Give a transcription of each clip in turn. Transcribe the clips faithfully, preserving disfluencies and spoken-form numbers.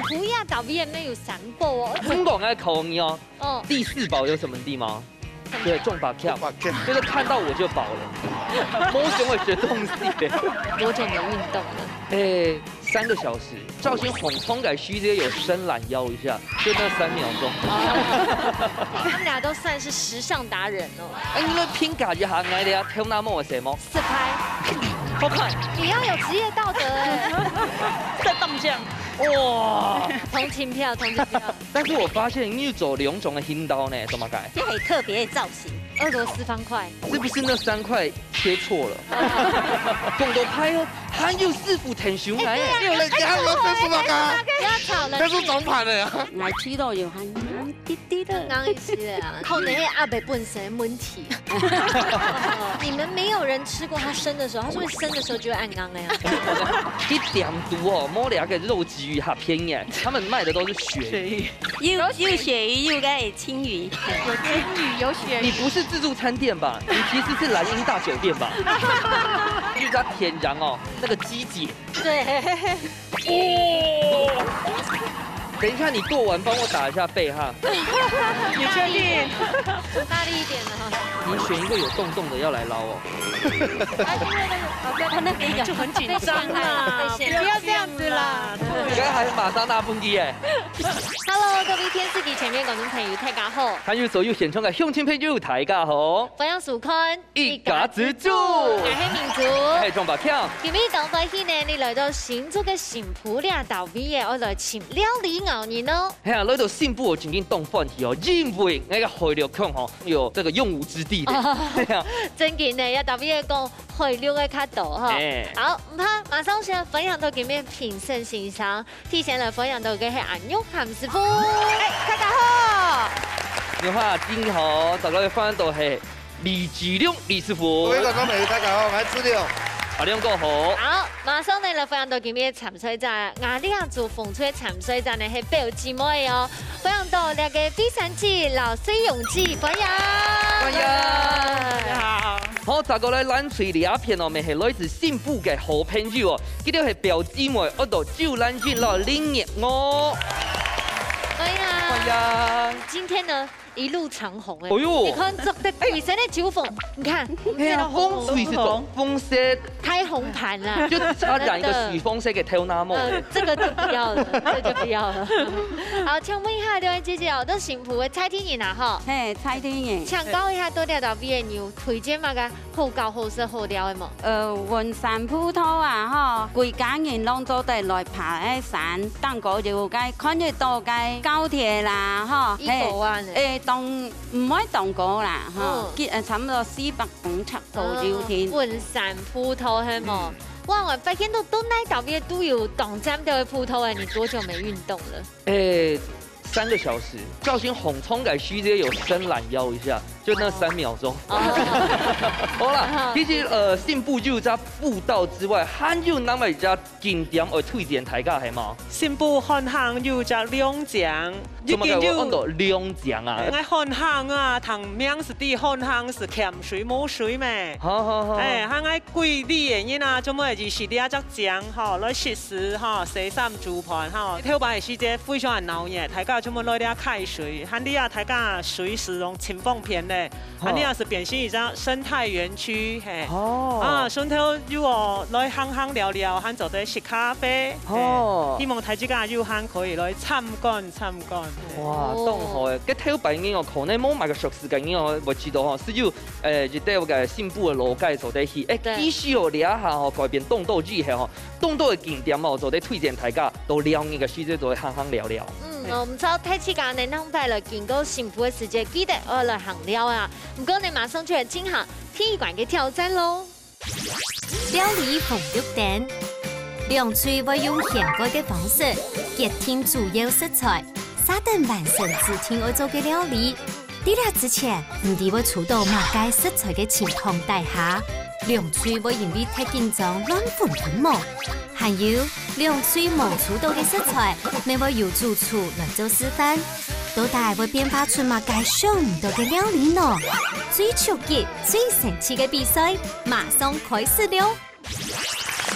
不要倒闭也没有三寶哦。中国人口音哦。哦。第四寶有什麼，你知道嗎？对，中寶票，中寶票。就是看到我就饱了，没什么学东西的。多久没运动了？哎，三个小时。赵先红通改虚这有伸懒腰一下，就那三秒钟。哦。他们俩都算是时尚达人哦。哎，你们评价一下，我的啊，头那么什么？四拍。好看。你要有职业道德哎。在当这样。哇。同情票，同情票。但是我发现你有走两种的行道呢，怎么改？这很特别的造型。俄罗斯方块。是不是那三块切错了？讲到拍哦，还有师傅挺熊来。哎，对啊。有人家有师傅吗？不要吵了。那是中盘的呀。来，肌肉有还滴滴的。刚刚一些啊，可能是阿伯本身的问题。你们没有人吃过它生的时候，它是不是生的时候就会硬硬的呀？一点毒哦，摸了个肉鲫鱼哈便宜，他们卖的都是血鱼。血鱼。又，又血鱼又个青鱼。有青鱼，有血鱼。你不是自助餐店吧？你其实是蓝鹰大酒店吧？又叫天然哦，那个鸡姐。对。哦。等一下，你剁完帮我打一下背哈。你确定？大力一点的哈。你选一个有洞洞的要来捞哦。啊，因为那个，哦，对，哦，那个就很紧张啦，被陷害了，被陷害了。不要这样子啦。对。刚才还是玛莎娜蹦迪哎。Hello，各位电视机前面观众朋友，大家好。还有所有现场的乡亲朋友，大家好。欢迎收看一家之煮。我是明珠。哎，张宝强。今日当欢喜呢，你来到新竹个新埔这搭位个，我来请料理咬人哦。哎呀，来到新埔我正经当欢喜哦，因为那个海陆空吼，有这个用武之地的。哦。对啊。正经呢，要搭位个讲海陆个较多哈。哎。好，毋怕，马上先欢迎到今日评审先生，提前来欢迎到个系阿玉涵师傅。哎，大家好。玉涵，你好，大家欢迎到系 李志亮李师傅。各位观众朋友，大家好，我是志亮。阿亮哥好。好，马上呢来欢迎到今日个参赛者，𠊎這組紅隊个參賽者呢係表姊妹哦，歡迎到這个飛山姐、老水勇姐，歡迎。歡迎。大家好。好，再過來藍隊這片哦，乜係來自新埔个好朋友哦，佢兜係表姊妹，安到周蘭英摎林月娥。歡迎。歡迎。今天呢， 一路長紅哎。哎喲。你看，這个女生的酒紅，你看，哎呀，紅隊是紅，紅色。開紅盤啦。就差染一个水紅色个頭那毛。呃，這个就不要了，這就不要了。好，請問一下，劉安姐姐哦，都新埔个在地人啊，吼。嘿，在地人。請教一下，到底到位个有推薦麼个 好搞好食好尞个無？呃，文山步道啊，吼，歸家人攏做得來爬个山，頂高有个看得到个高鐵啦，吼，一百萬呢。嘿，誒，當，毋會當高啦，吼，嗯。幾，呃，差不多四百公尺左右定。嗯，文山步道係無？嗯。哇，𠊎發現到，到哪搭位都有當讚个步道誒，你多久沒運動了？誒，三個小時，造型紅蔥个時節有伸懶腰一下。 就那三秒鐘。哦。好啦，其實，呃，新埔有隻步道之外，還有哪位一隻景點愛推薦大家係無？新埔漢坑有隻龍井，做麼个會安到龍井啊？𠊎漢坑啊，聽名就知漢坑係欠水無水咩。好，好，好。誒，還𠊎 歸里个人啊，全部係食這隻井吼，來食食吼，洗衫煮飯吼。頭擺个時節非常个鬧熱，大家全部來這溪水，還這啊，大家水使用盡方便咧。吼。還這啊係變成一隻生態園區，嘿。哦。啊，順頭有哦，來行行尞尞，還做得食咖啡，嘿。哦。希望大自家有閒可以來參觀參觀。哇，哦。當好誒，該頭擺人哦，可能無麼个熟識个人哦，會知道吼，係有 誒，一兜个新埔个老街做得去。誒，對。其實哦，這下吼，改變當多以後吼，當多个景點哦，做得推薦大家到尞日个時節做得行行尞尞。嗯，哦，毋知大自家呢，下擺來經過新埔个時節，記得愛來行尞啊。毋過呢，馬上就來進行第一關个挑戰咯。料理紅綠燈，兩隊會用現改个方式，決定主要食材，續等完成指定愛做个料理。 在這之前，毋知會出到麼个食材个情況底下，兩隊會因為忒緊張亂紛紛無？還有，兩隊無出到个食材，乜會由主廚來做示範，到底會變化出麼个想毋到个料理呢？最刺激、最生趣个比賽，馬上開始了！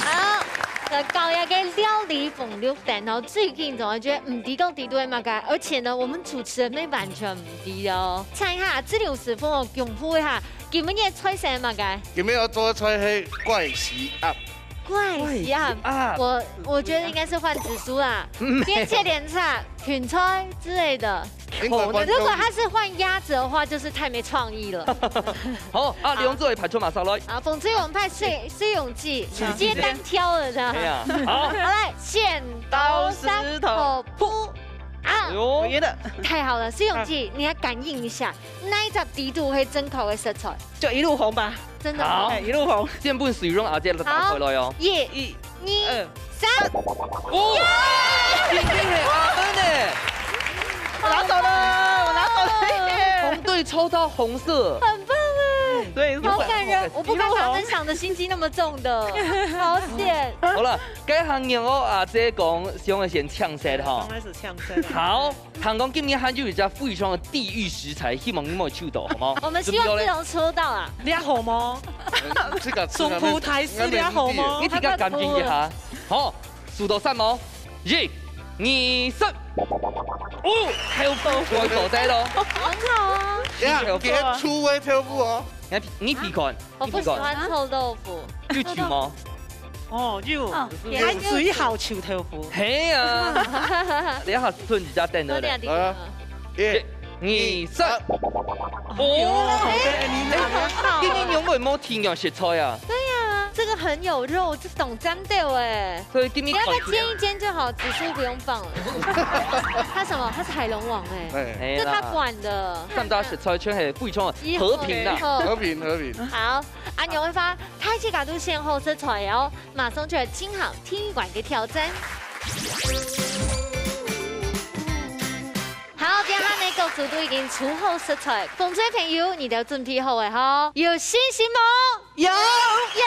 好，來搞一個料理紅綠燈哦，最近總係覺得毋知講知對麼个，而且呢，我們主持人也完全毋知哦。猜一下，志玲師傅哦，公布一下，今日个菜色麼个？今日要做个菜係怪死鴨。怪死鴨，怪死鴨。我我覺得應該是換紫蘇啦，嗯，番茄蓮茶、芹菜之類的。 如果他是換鴨子的話，就是太沒創意了。好，啊，兩組个派出馬上來。啊，紅隊我們派水水勇記，直接單挑了，這樣。哎呀，好。好，來，剪刀石頭布。啊，哎呦，我贏了。太好了，水勇記，你來感應一下，哪一隻底肚會正確个色彩？就一路紅吧。真的嗎？好，哎，一路紅。先分水勇阿姐打開來哦。好，一、一、二、二、三。哦，一定係阿芬呢。我拿走了，我拿走了。紅隊抽到紅色。很棒哎，所以是好感人，我不敢把分享的心機那麼重的，好險。好了，該行業哦，阿姐講，想要先搶先哈。當然是搶先。好，聽講今日還有一隻非常的地獄食材，希望你莫抽到，好嗎？我們希望志龍抽到啊。你好嗎？這個，這個，中途台詞你好嗎？你自家感覺一下，好。 數到三哦，一、二、三。哦，豆腐，我做得咯。很好啊。呀，豆腐啊。佢係臭个豆腐哦。你你鼻看，我不喜歡臭豆腐。你鼻看。有臭嗎？哦，有。哦，有水好臭豆腐。係啊。你還係吞一下等的咧。有點地方啊。來啊。 一、二、三。哦，哎，今日仰會無提到食材啊？對呀，這個很有肉，這當讚的哎。所以今日你要不要煎一煎就好，紫蘇不用放了。它什麼？它是海龍王哎，哎，這他管的。三大食材全係非常和平的。和平，和平。好，啊，牛會發，大自家都選好食材哦，馬上就來進行第一關个挑戰。 好，這下呢，各組都已經抽好食材。紅隊朋友，你兜準備好了吼？有信心無？有。耶，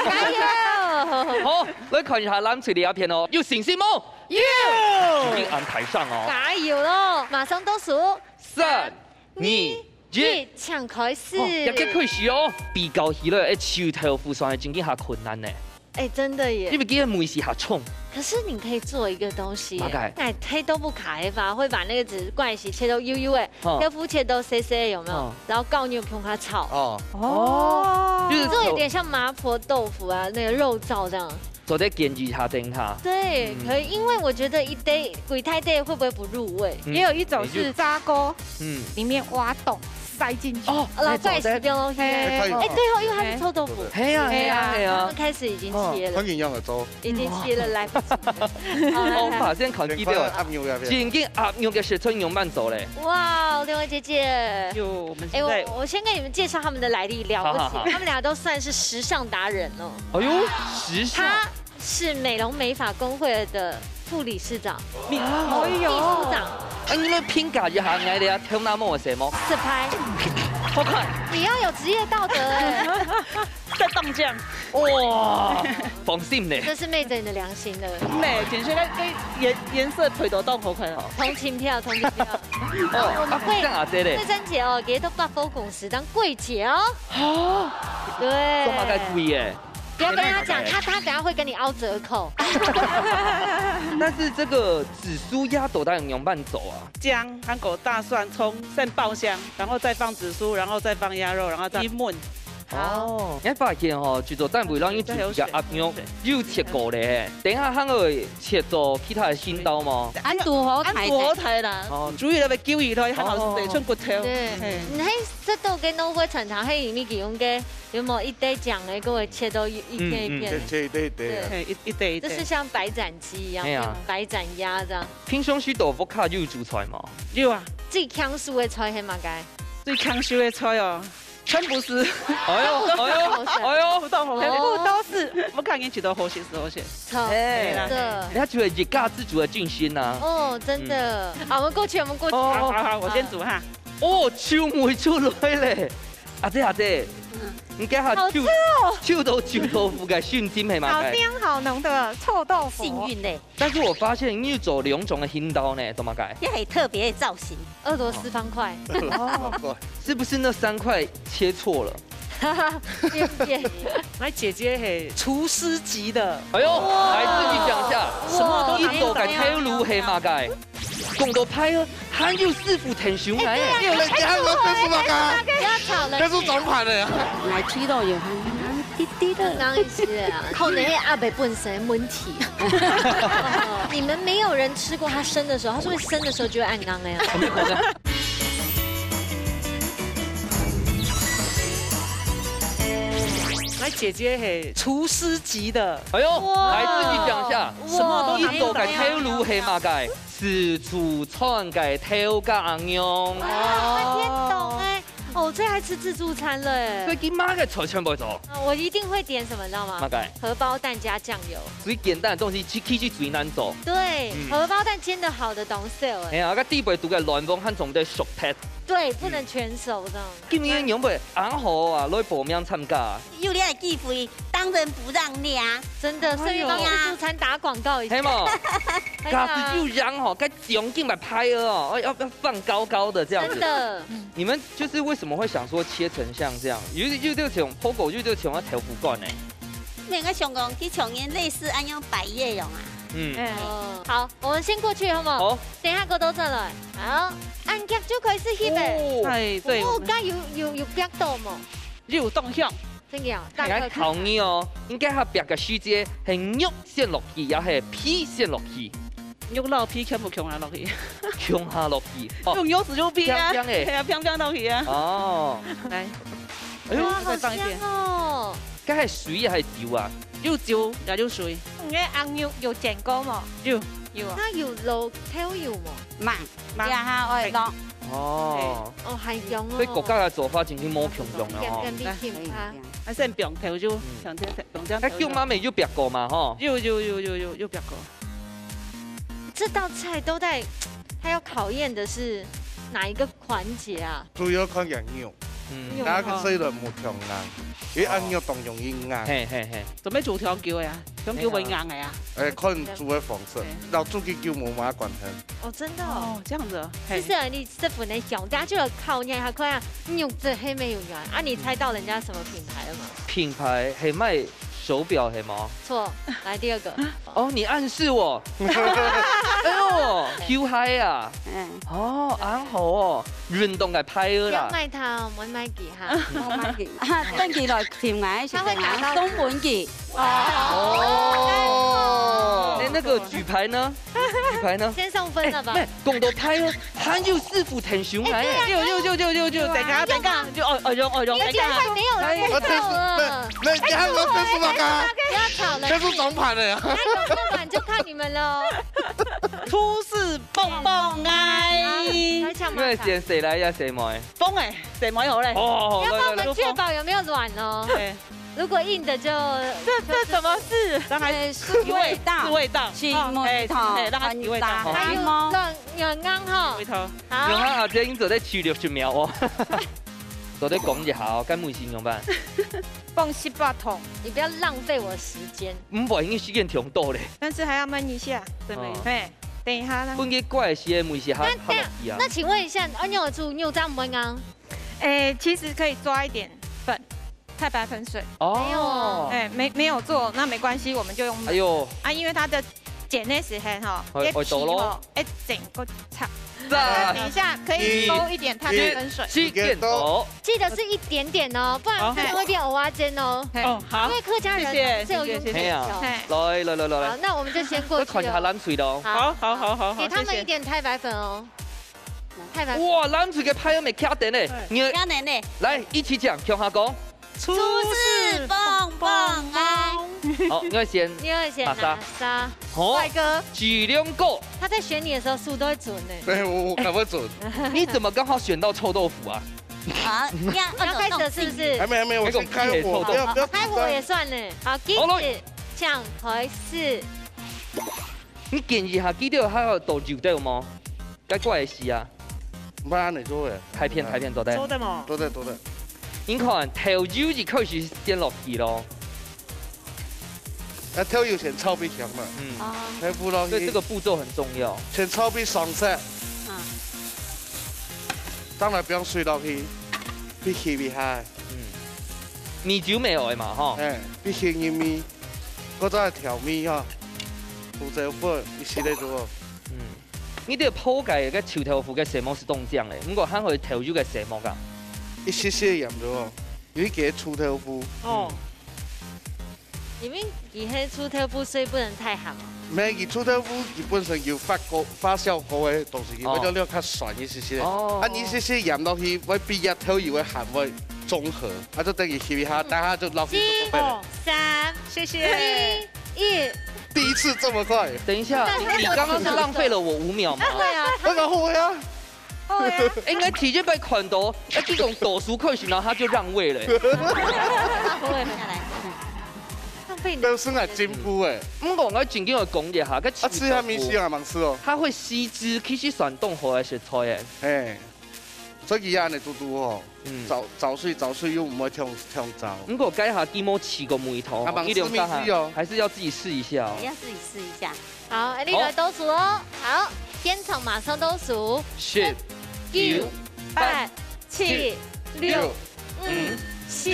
加油！好，來看一下藍隊這片哦，有信心無？有。請你安排上哦。加油咯！馬上倒數。三、二、一，請開始。哦，這個開始哦，比較起來，哎，臭豆腐算係真正較困難呢。 哎，真的耶。因為佢个味緒較重。可是你可以做一個東西耶，麼个？哎，黑豆腐卡黑法，會把那個只是怪洗切到幼幼的，哦。豆腐切到細細的，有沒有？哦。然後搞牛共下炒。哦。哦。就是做有點像麻婆豆腐啊，那個肉燥這樣。做得煎一下，等一下。對，嗯。可以，因為我覺得一堆，鬼太堆會不會不入味？嗯。也有一種是砂鍋，嗯。裡面挖洞塞進去。哦，老怪死掉東西。嘿。哎，對哦，因為它是臭豆腐。嘿啊，嘿啊，嘿啊。他們開始已經切了。哦，很營養的粥。 已經切了，來不及了。好，來，來。哦，發現看機票啊，正經鴨肉个食材仰般做咧？哇，兩位姐姐，就我們現在，哎，我，我先跟你們介紹他們的來歷，了不起，好，好，好。他們倆都算是時尚達人哦。哎喲，時尚。他是美容美髮工會的副理事長，秘，哎喲。秘書長。哎，你們評價一下，𠊎這頭那毛係麼？實拍。好看。你要有職業道德哎。 在當將。哇，放心呢。這是昧著你的良心的。美，簡直該，該顏，顏色配到當好看哦。同情票，同情票。哦，啊，不像阿姐咧。志珍姐哦，佢都百貨公司當櫃姐哦。啊，對。做麼个櫃耶？不要跟他講，他，他等下會跟你凹折扣。但是這個紫蘇鴨到底仰般做啊？薑、韓國大蒜、蔥，先爆香，然後再放紫蘇，然後再放鴨肉，然後再燜。 哦，你發現吼，製作單位讓你煮个鴨肉有切過咧，等一下還會切做其他个形狀嗎？恁堵好大隻。恁堵好大啦，哦。主要係救佢咯，還好係一寸骨頭。對，嘿。你係食到个農會常常係裡面佢用个，有無一塊薑个，給我切到一，一片一片。嗯，嗯。切，切一塊一塊。對。嘿，一，一塊一塊。這是像白斬雞一樣，哎呀。變白斬鴨這樣。平常時在屋下有煮菜嗎？有啊。最搶手个菜係麼个？最搶手个菜哦， 全部係。哎喲，哎喲，哎喲。全部都係。全部都係。𠊎看你食到好食係好食。好，哎，真的。人家就係一家之煮个精神啊。哦，真的。嗯。好，我們過去，我們過去。哦，好，好，我先煮哈。哦，秋梅出來咧。阿姐，阿姐，嗯。你這下秋，好吃哦。秋到秋豆腐个信心係麼个？好香好濃的臭豆腐。幸運呢。 但是我發現你有做兩種个形狀呢，做麼个？這係特別个造型。俄羅斯方塊。哦，是不是那三塊切錯了？哈哈，谢谢。那姐姐嘿，厨师级的。哎呦，哇。来自己讲一下，什么都一手个头路嘿嘛个。讲到派哦，还有师傅挺凶哎。哎，对啊，你看我分数嘛个？不要吵了。这是总盘的呀。来，鸡肉有很很滴滴的。刚刚一些啊，可能是阿伯本身的问题。你们没有人吃过它生的时候，它是不是生的时候就会按刚的呀？来，姐姐嘿，厨师级的。哎呦，哇。来自己讲一下，哇。什么都一手个头路嘿嘛个？是祖传个豆家娘。哇，天懂哎。哦，我最爱吃自助餐了哎。所以今晚个菜全部做。啊，我一定会点什么，你知道吗？嘛个？荷包蛋加酱油。最简单的东西，其其实最难做。对，嗯。荷包蛋煎得好的东西哎。哎呀，个底背肚个卵黄还总得熟忒。对，不能全熟这样。今年娘妹恁好啊，来报名参加。有这个机会，当仁不让你啊。真的，哎呦。顺便帮自助餐打广告一下。嘿嘛，哎呀。假使有人吼，该奖金来派哦，要要放高高的这样子。真的。你们就是为什么会想说切成像这样？有有这种 pogo，有这种要豆腐干呢？因为我想讲，佢像人类似恁样摆业用啊。嗯。嗯。哦，好，我们先过去好不好？好。等一下过多转来。好，按脚就开始翕了。哦。哎，对。哦，刚有有有逼到吗？有动向。真的啊，大概应该考你哦，应该下壁个时节，系肉先落去，也系皮先落去？肉落皮全部共下落去。共下落去。哦，用油纸就皮啊，平平的。系啊，平平落去啊。哦。来，哎呦，哇，再放一点。好香哦。该系水还是酒啊？有酒也有水。你个红肉有煎过吗？有。有啊。它有落豆油吗？慢，慢。这下爱落。哦。哦，还香哦。所以国家的做法真正无共样了哦。跟跟你品牌。还是放豆油，嗯。像这样放这样豆油。哎，舅妈咪有逼过嘛吼？有有有有有有逼过。这道菜都在，它要考验的是哪一个环节啊？主要看个肉，嗯。肉哦。哪个细粒无共硬，因为按肉当容易硬。嘿嘿嘿。做咩做长久个啊？长久会硬个啊？哎，看煮个方式，对。老煮个久无嘛关系。哦，真的哦。哦，这样子哦。嘿。其实啊，你这不能想，等下就有考验，还看啊，肉质黑没有软啊？你猜到人家什么品牌了吗？品牌系卖手表系吗？错，来第二个。哦，你暗示我。哎呦，Q High啊。嗯。哦，恁好哦，运动个牌儿啦。不要卖它哦，我们卖给他。我买给，啊，等佢来tìm𠊎，他会感到送分佢。哦。那那个举牌呢？举牌呢？先送分了吧？哎，没，讲到牌了，还有师傅挺凶哎。哎，对啊。有有有有有有，等下等下，就哦哦用哦用，你已经快没有了，哎，快没有了。我这是，没没，你还有分数吗？刚刚不要吵了，这是总盘的呀。那个不管就看你们了哦。初四蹦蹦哎。来抢马场。因为先谁来呀谁买？ 崩哎，怎么有嘞？哦，不要帮我们确保有没有软哦。对。如果硬的就，这这什么事？当然哎，是体味道，体味道，是哦，哎，味道，哎，让它体味道，很大，还有很硬哈。体味道。好，有啊，阿姐，你做得取六十秒哦。做得讲一下哦，该问是怎么办？放十八桶，你不要浪费我时间。五百个时间挺多嘞。但是还要焖一下，对没？哦。嘿，等一下呢。分个怪些问是还那还落去啊。那请问一下，啊，你有煮，你有这样焖啊？ 诶，其实可以抓一点粉，太白粉水。哦。没有啊。哎，没没有做，那没关系，我们就用焖。哎呦。啊，因为它的剪的时候哈，哎，也皮吼，哎，整个差。等一下可以勾一点太白粉水。七点头。记得是一点点哦，不然真的会变蚵仔煎哦。哦，好。因为客家人是有用这个哦。谢谢，谢谢，谢谢。哎呀，来来来来来。好，那我们就先过去哦。我看一下冷水的哦。好，好，好，好，好，给他们一点太白粉哦。谢谢。 太白。哇，冷水个牌有没卡等呢？哎。你看等呢。来，一起讲，共下讲。初四蹦蹦啊。好，你要先。你要先拿啥？拿啥？哦，帅哥。举两个。他在选你的时候，速度会准呢。对，我我可不准。你怎么刚好选到臭豆腐啊？啊，你要你要开始了是不是？还没还没，我先开火，不要不要紧张。开火也算呢。好，好了。开始，抢开始。 你建议下，记得还要多久对吗？该怪的事啊。不然你做的。拍片，拍片，做得。做得吗？做得，做得。你看，豆油一开始先落去咯。那豆油先炒比香嘛。嗯。哦。豆腐落去。所以这个步骤很重要。先炒比上色。嗯。当然不用水落去，比起比下。嗯。米酒乜愛嘛吼。哎，必須入味，過再調味哈，胡椒粉一息仔就好。嗯，你這个破解个臭豆腐个色目係當靚个，毋過還可以調有个色目啊。一息息鹽就好，有一个臭豆腐。哦。因為佢係臭豆腐，所以不能太鹹啊。毋係，佢臭豆腐佢本身有發酵發酵過个東西，佢會哦。了了較酸一息息。哦。啊，你一息息鹽落去，會比一頭油个鹹味中和，啊，就等於吸一下，等下就落去就做得了。哦，三，謝謝。一，一。第一次這麼快。等一下，你剛剛是浪費了我五秒嗎？對啊，那個後悔啊。好呀。應該提前被看到，哎，這種倒數開始，然後他就讓位了。浪費你。都是來進步哎。毋過我正經要講一下，該啊，吃下米線啊，蠻吃哦。它會吸汁，其實算當好个食材哎。哎，所以佢恁樣嘟嘟哦，嗯。早早睡早睡又毋會忒忒早。毋過該下佢無試過梅頭，啊，蠻吃米線哦。一兩下還是要自己試一下哦。要自己試一下。 好，𫣆俚來倒數哦。好，現場馬上倒數。十、九、八、七、六、五、四、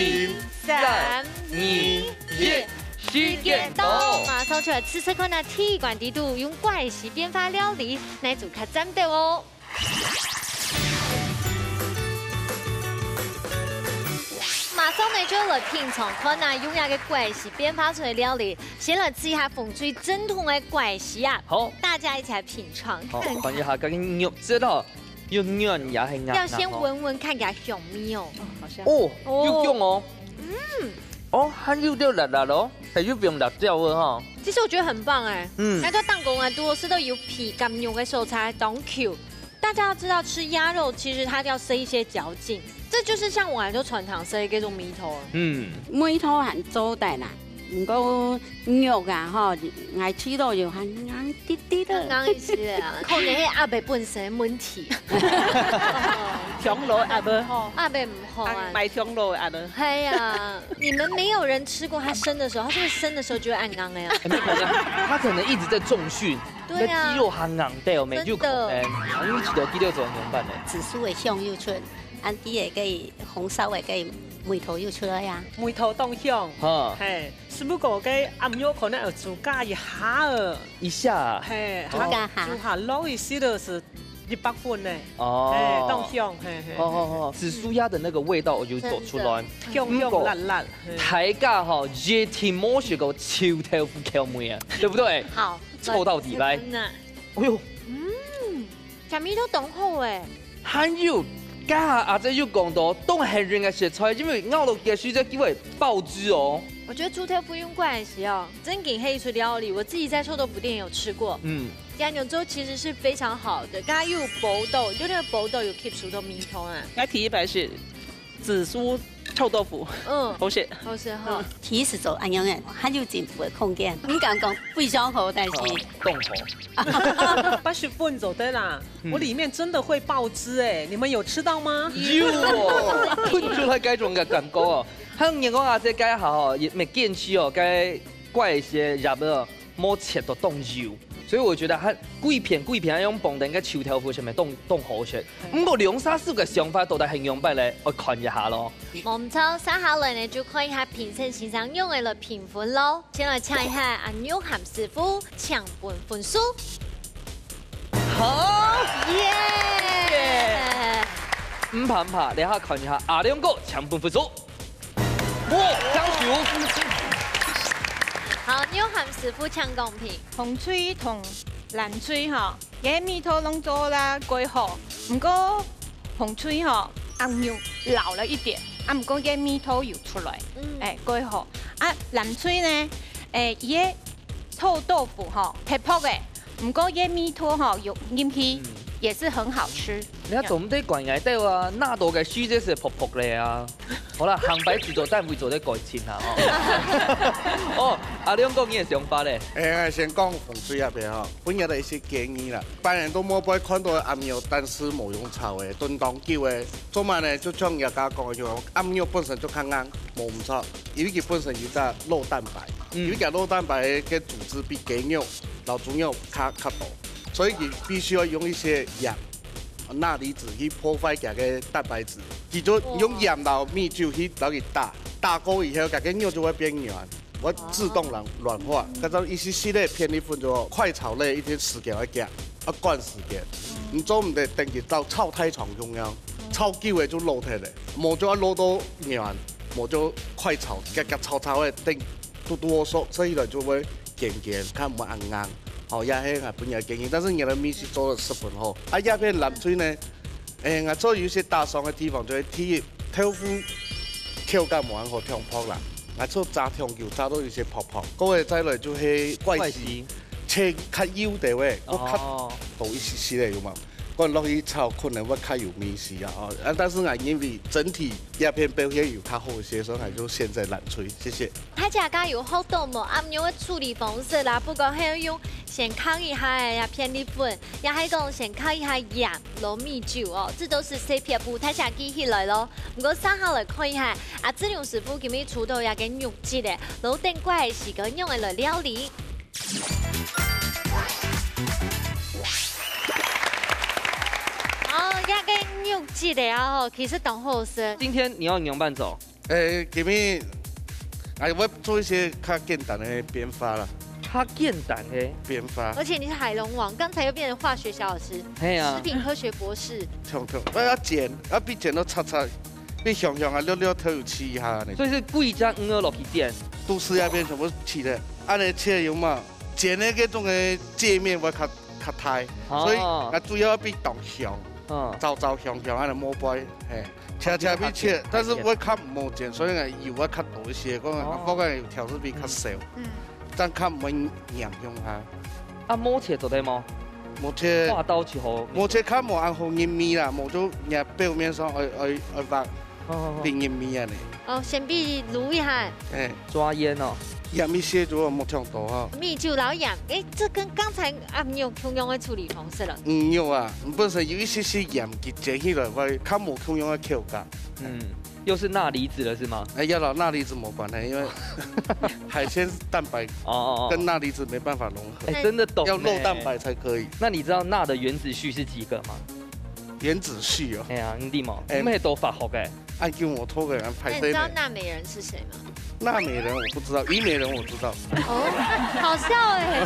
三、二、一，時間到，馬上就來試試看啊，第一關底肚用怪喜變化料理，哪一組較讚兜哦。 馬上呢，就來品嚐看啊，用這个怪喜變化出來个料理。先來試一下紅隊正統个怪喜啊。好。大家一起來品嚐。好，看一下，剛剛肉質哦，又軟也很硬。要先聞聞看，給它香味哦。哦，好香。哦，哦。又香哦。嗯。哦，還有點辣辣哦，還有放辣椒哦哈。其實我覺得很棒哎。嗯。那就當講啊，多是都有皮跟肉个所在，當Q。 大家要知道，吃鴨肉其實它要塞一些嚼勁，這就是像我來就傳統塞一个種米頭啊。嗯。米頭還做得啦，毋過肉啊吼，愛食落就還硬滴滴个。硬一些啊，可能係鴨肉本身个問題。香爐鴨肉。鴨肉毋好啊。買香爐鴨肉。哎呀，你們沒有人吃過它生的時候，它是不是生的時候就會恁硬的呀？哎，沒有，沒有，它可能一直在重訓。 對啊。該肌肉還硬得哦，沒有可能。真的。啊，因為一條肌肉做仰般呢？紫蘇个香又出，恁樣个紅燒个个味道又出來啊。味道當香。哈。嘿，只不過該鴨肉可能愛煮加一下哦。一下。嘿，煮加下。煮下落去時就係一百分呢。哦。嘿，當香，嘿，嘿。哦，哦，哦，紫蘇鴨的那個味道就走出來。真的。香香辣辣，嘿。大家吼，一定無食過臭豆腐口味啊，對不對？好。 臭到底來。真的。哎喲。嗯，這味道當好欸。還有，剛剛阿姐有講到，當多人个食材，因為咬落去个時節，就會爆汁哦。我覺得臭豆腐用怪喜哦，正經係一出料理，我自己在臭豆腐店有吃過。嗯。鴨肉粥其實是非常好的，剛剛又有補豆，就那個補豆有 keep 住到味道啊。該第一擺係 紫蘇臭豆腐。嗯。好食。好食哈。其實做恁樣个，還有進步个空間。毋敢講非常好，但是哦，當好。八十分做得啦，嗯。我裡面真的會爆汁欸，你們有吃到嗎？有哦，噴出來該種个感覺哦。還有人講啊，這該好哦，也沒見識哦，該怪一些入哦。 無切到當幼。所以我覺得它幾片幾片用放等个臭豆腐上面當，當好食。毋過兩儕師傅个想法到底係仰般咧？愛看一下咯。無毋著，接下來呢，就看一下評審先生用个來評分咯。先來請一下阿牛和師傅，請分分數。好，耶！毋怕毋怕，這下看一下阿良哥請分分數。 哇，強手！好，牛和師傅搶公平。紅隊同藍隊吼，佢味道攏做啦，蓋好。毋過紅隊吼，鴨肉老了一點，啊，毋過佢味道有出來，嗯。欸，蓋好。啊，藍隊呢，欸，佢个臭豆腐吼，薄薄个， 毋過佢个味道吼，有入去，嗯。也是很好吃。你看，做毋得怪𠊎兜啊，拿到个時節係薄薄个啊。好啦，紅隊製作單位做得改進下吼。哦，阿良哥，你个想法咧？欸，先講紅隊該片吼，分佢兜一些建議啦。一般人都無會看到鴨肉，但係無用炒个，燉當久个。做麼个呢？就像人家講个，鴨肉本身就較硬，無毋著，因為佢本身有隻肉蛋白，嗯。因為佢肉蛋白个組織比雞肉 老豬肉較，較多，所以佢必須要用一些鹽，鈉離子去破壞佢个蛋白質，佢就用鹽摎米酒去摎佢打，打過以後，佢个肉就會變軟，會自動軟，軟化。該種一息息个片栗粉就快炒類，一定時間會遽，要趕時間。你做毋得等佢炒，炒太長共樣，炒久个就老忒了，無就愛老到軟，無就快炒，遽遽炒炒个，等 嘟嘟縮，食起來就會堅堅，較毋會恁硬。吼，也係𠊎本人个建議，但是你个味緒做得十分好。啊，這片藍隊呢，誒，𠊎做有一些打爽个地方，就係第一，豆腐口感無恁好，忒薄啦。𠊎做炸忒久，炸到有些泡泡。過後再來就係怪雞，怪雞。切較幼个喂，我較哦。多一息息个有無？ 趕落去炒，可能會較有味緒啊，哦，啊，但是𠊎認為整體這片表現有較好一些，所以𠊎就選擇藍隊，謝謝。大家有學到無？恁樣个處理方式啦，不管係用先炕一下个片栗粉，也係講先炕一下鹽摎米酒哦，這都係細撇步，大家記起來咯。毋過，接下來看一下，阿志勇師傅今日出到這个肉質个，摎等過个時間用个來料理。 哦，這个肉質个啊吼，其實當好食。今天你要仰般做？誒，今日，哎，我做一些較簡單的變化啦。較簡單的？變化。而且你是海龍王，剛才又變成化學小老師，係啊。食品科學博士。痛痛，我要剪，要比剪都差差，比香香啊，略略都有試一下呢。所以係歸隻魚仔落去剪。都係那邊全部切的，恁樣切有無？ 剪个該種个界面會較，較大，哦。所以𠊎主要愛比當香，嗯。燥燥香香，恁樣無杯，嘿，切切比切，但是𠊎較無剪，所以𠊎油愛較多一些，講哦。𠊎放个油調是比較少，嗯。這樣較毋會黏用它。啊，無切做得無？無切，畫刀就好。無切較無恁好入味啦，無就你表面上愛，愛，愛畫。 哦，哦，哦。變入味恁樣。哦，先比滷一下。哎。抓醃哦。鹽一些就無忒多哈。米酒摎鹽，誒，這跟剛才鴨肉共樣个處理方式了。嗯，有啊，本身有一些些鹽，佢煎起來會較無共樣个口感。嗯，又是鈉離子了是嗎？哎，要摎鈉離子無關係，因為海鮮蛋白哦，哦，哦。跟鈉離子沒辦法融合，哎，真的懂呢。要肉蛋白才可以。那你知道鈉的原子序是幾個嗎？原子序哦。哎呀，你知無？哎。你們係讀化學个。 恁久無讀个，恁歹勢呢。那你知道納美人是誰嗎？納美人我不知道，虞美人我知道。哦，好笑欸。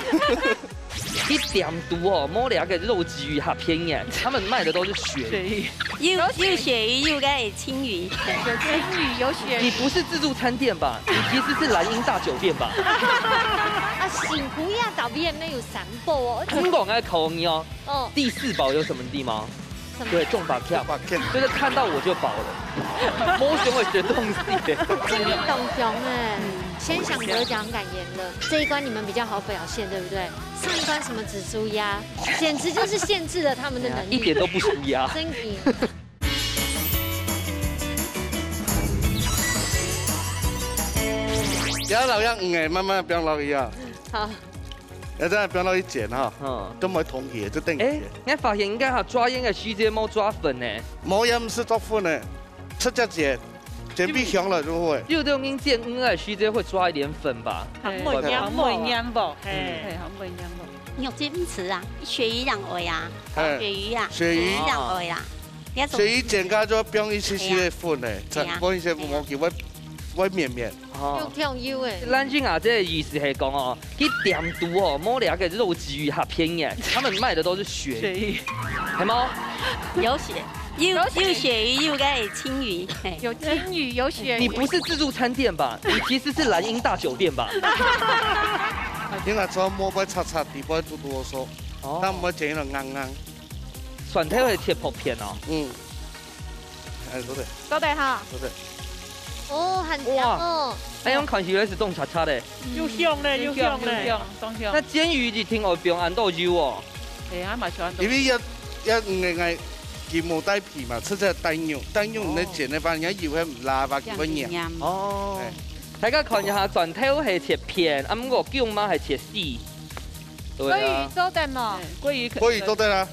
你店肚哦，無這个肉鯽魚較便宜，他們賣的都是鱈魚。鱈魚。有，有鱈魚，有个係青魚。有青魚，有鱈魚。你不是自助餐店吧？你其實是藍鷹大酒店吧？啊，辛苦呀，導演沒有三寶哦。你講愛考你哦。哦。第四寶有什麼地方？ 什麼？對，中法跳，中法跳。就是看到我就飽了，摸熊會學東西的。真的懂熊欸，嗯。先想得獎感言了，這一關你們比較好表現，對不對？上一關什麼紫蘇鴨，簡直就是限制了他們的能力。一點都不輸鴨。真贏。不要老樣，嗯，欸，慢慢不要老一樣。好。 要這樣放落去煎哈，嗯。都毋會通去，就等佢煎。欸，你發現應該哈，抓醃个時節無抓粉呢？無，也毋使抓粉呢，直接煎，煎比香了就會。有的人煎魚个時節會抓一點粉吧？較袂黏無？較袂黏無？嘿。嘿，較袂黏無？肉質毋係啊，鱈魚樣會啊，嘿。鱈魚啊，鱈魚。鱈魚樣會啊。你要怎麼？鱈魚煎个就要放一些些个粉呢，嘿啊。才放一些粉，嘿啊。無佢會，會綿綿。 哦。有香油欸。咱今下這个意思係講哦，去店肚哦，無這个肉鯽魚較便宜，他們賣的都是鱈魚，鱈魚。係無？有鱈，有，有鱈魚，有个係青魚，嘿。有青魚，有鱈魚。你不是自助餐店吧？你其實是藍鷹大酒店吧？應該做無愛擦擦，底背嘟嘟縮，哦。但毋會煎到硬硬。蒜頭會切薄片哦。嗯。哎，做得。做得哈。做得。哦，很香哦。哇，哎，用看起來係當赤赤的。有香呢，有香呢。有香，有香，當香。該煎魚一定愛放恁多油哦。哎，還蠻喜歡。因為要，要，嗯，哎，佢無帶皮嘛，直接帶肉，帶肉你煎个話，哦。人家油還毋辣吧，佢會黏。黏。哦。哎。大家看一下，蒜頭係切片，啊，毋過薑嫲係切絲。對啊。鮭魚做得無？哎，鮭魚可以。鮭魚做得啊。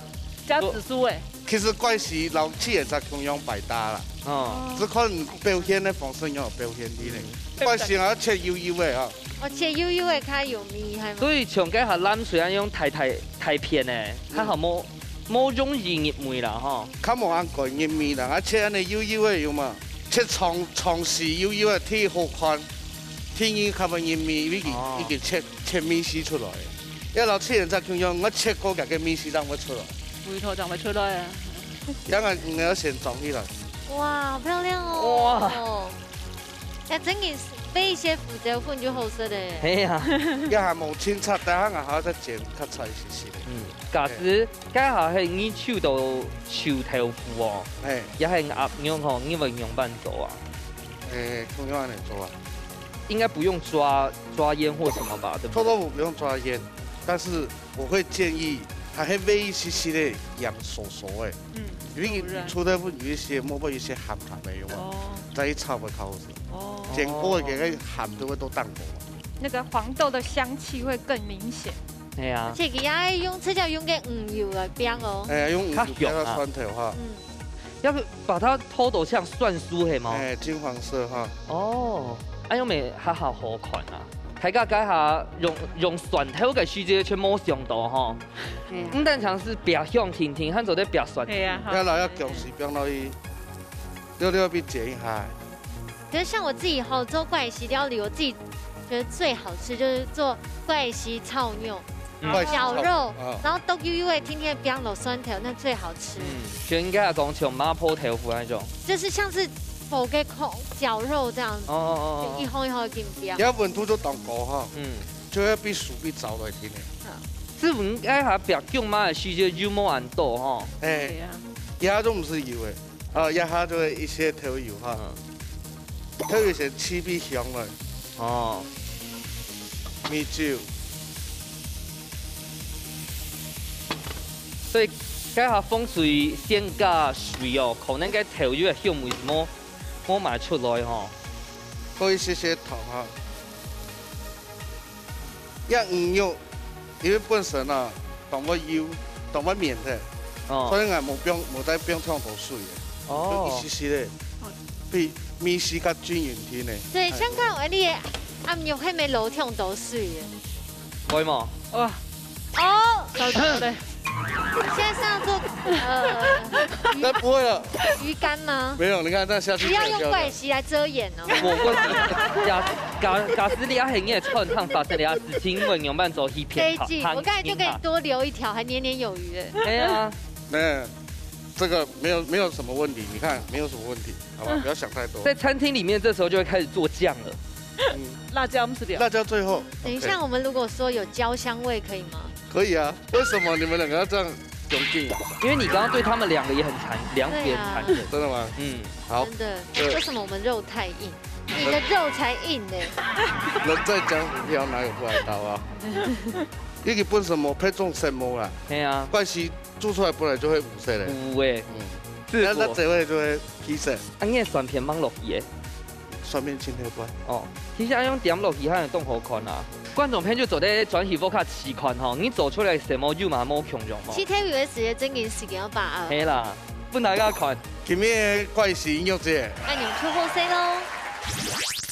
加紫蘇哎。 其實怪事摎企業家共樣百搭啦，哦。只看表現个方式，有表現力咧。嗯。怪事啊，切幼幼个啊。哦，切幼幼个較有味，係無？所以像該下藍隊恁樣大大大片个，嗯。較好無？無容易入味啦吼。較無恁該入味啦，啊切恁呢幼幼个有無？切長長絲幼幼个，第一好看，第二較會入味，已經、哦。已經切切味緒出來。要老七人在共樣，我切過个个味緒正會出來。味道正會出來啊。然後你要先裝起來。哇，好漂亮哦！哇！哎，真的是備一些胡椒粉就好食嘞。嘿呀。也還無清炒，等下還要再煎較柴一些些。嗯，假使該下係你手到手豆腐哦，哎，也係鴨肉吼，你會仰般做啊？哎，共樣恁呢做啊。應該不用抓抓煙或什麼吧，對不對？臭豆腐不用抓煙，但是我會建議還係煨一息息个鹽酥酥个，嗯，因為你出豆腐有一些，莫不有一些鹹淡个，有無？哦。再去炒會較好食。哦。煎過个，該个鹹都會都淡薄。那個黃豆的香氣會更明顯。係啊。而且佢還用，這叫用个魚油來煸哦。哎，用魚油煸个蒜頭哈。嗯。要把它偷到像蒜酥係無？哎，金黃色哈。哦，哎喲，乜還好好看啊！大家該下用用蒜頭个時節全無想到吼。 嗯。毋單淨係煸香甜甜，還做得煸蒜。係啊，好。要來要薑絲放落去，略略去煎一下。可是像我自己吼，做怪西料理，我自己覺得最好吃就是做怪西炒肉，嗯。怪西炒肉，絞肉，啊。然後剁幼幼个，天天煸落蒜頭，那最好吃。嗯，就應該講像麻婆豆腐那種。就是像是火鍋控絞肉這樣子，哦哦哦哦。就一行一行緊煸。你要溫度就當高哈，嗯。就要比手比找來聽的。好。 師傅，你該下煸薑嫲个時節油無恁多吼？哎，對啊。這下都毋使油个，啊，這下就會一些豆油哈。嗯。豆油先起味香了。哦。米酒。所以該下風水先加水哦，可能該豆油个香味係無無賣出來吼。過一些些糖哈。 這魚肉，因為本身啊，當會幼，當會綿个，哦。所以𠊎無放，無再放忒多水个，哦。就一息息个，比味緒較均勻定个。對，哎。像講恁呢个鴨肉，係無落忒多水个？會無？哇，哦，糟糕嘞。 現在是要做，呃，該不會了。魚乾嗎？沒有，你看，這下去不要用怪西來遮掩哦。我問你，假假假使你係你个餐廳發生這樣事情，你會仰般做去騙他？飛機，我剛才就給你多留一條，還年年有餘哎。哎呀，沒有，這個沒有沒有什麼問題，你看沒有什麼問題，好吧，不要想太多。在餐廳裡面，這時候就會開始做醬了。嗯，辣椒不是點？辣椒最後。等一下，OK。我們如果說有焦香味，可以嗎？可以啊。 為什麼你們兩個要這樣恭敬啊？因為你剛剛對他們兩個也很殘，兩個也很殘忍。對啊。真的嗎？嗯。好。真的，對。為什麼我們肉太硬？你的肉才硬呢。人在江湖飘，哪有不挨刀啊？你本身無配種色無啦。嘿啊。怪西煮出來本來就會五色的。有欸。嗯。是不？那那這位就會披色。啊，你个蒜片吂落去欸。 上面青黑斑。哦，其實恁樣點落去還當好看啊。觀眾朋友做得轉去屋下試看吼，你做出來个色目有嘛無共樣吼？試頭油个時節，正經時間要把握。係啦，分大家看。今日个怪西肉節。愛你們出貨誰咯？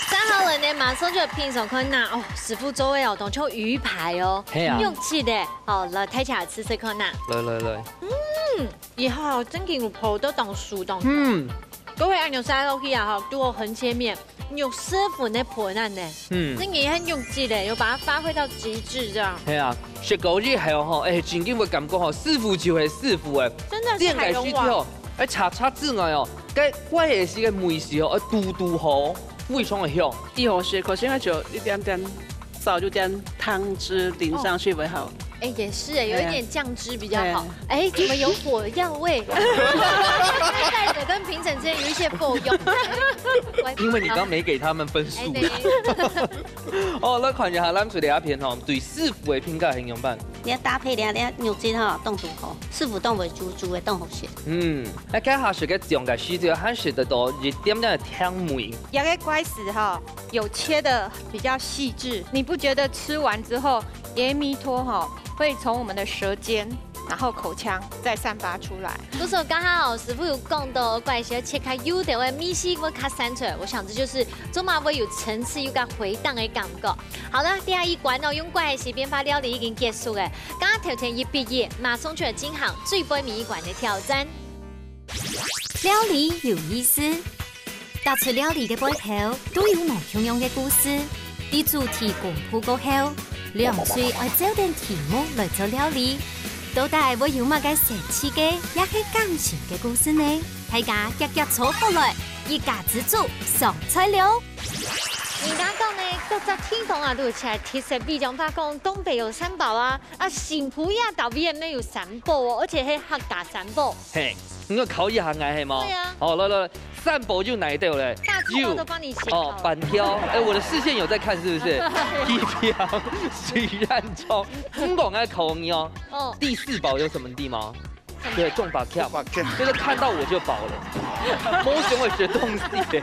三號人呢，馬上就要品嚐看吶。哦，師傅做个哦，當像魚排哦，係啊。肉質个，哦，來，大家試試看吶。來來來。嗯，以後正經有泡到當酥當香。嗯。各位，恁樣下落去啊，吼，都有橫切面，肉十分个粉恁呢。嗯。正經很肉質个，有把它發揮到極致這樣。係啊，食過以後吼，哎，正經會感覺吼，師傅就係師傅哎。真的是海龍王。店內需求 哎，除除此之外哦，該怪个係个味緒哦，哎，堵堵好，非常个香。一好食，可是愛就一點點，少一點湯汁淋上去會好。哦。哎，也是哎，有一點醬汁比較好。哎，怎麼有火藥味？參賽者跟評審之間有一些火藥味。因為你剛沒給他們分數。哎，對。哦，來看一下藍隊這片吼，對師傅个評價係仰般？你愛搭配了，你肉質吼，當拄好，師傅當會煮，煮个當好食。嗯，該該下食个醬个時節，還食得到一點點个甜味。這個瓜子吼，有切得比較細緻，你不覺得吃完之後，這米湯吼會從我們的舌尖，然後口腔再散發出來？不過剛剛哦，師傅有講到，怪小切開有的味，米絲會較散出來，我想這就是做麼會有層次，有个回盪的感覺。好了，第二關哦，用怪小變化料理已經結束了。剛剛頭前一比一，馬上就要進行最尾一關的挑戰。料理有意思， 逐出料理个背後，都有無共樣个故事。在主題公布過後，兩隊愛照等題目來做料理，到底會有麼个神奇个，也係感情个故事呢？大家遽遽坐好來，一家之煮上菜了！人家講呢，各隻地方啊都有佢个特色，比如講講東北有三寶啊，啊新埔也特別有三寶哦，而且係客家三寶。嘿，你要考一下𠊎係無？對啊。好，來來來， 三寶就哪一道嘞？大字报都帮你写好了。哦，粄條。哎，我的視線有在看，是不是？魚皮、水蜒蟲，唔講愛考你哦。哦，第四寶有什麼地方？對，種粄條，粄條就是看到我就飽了，無想愛食東西。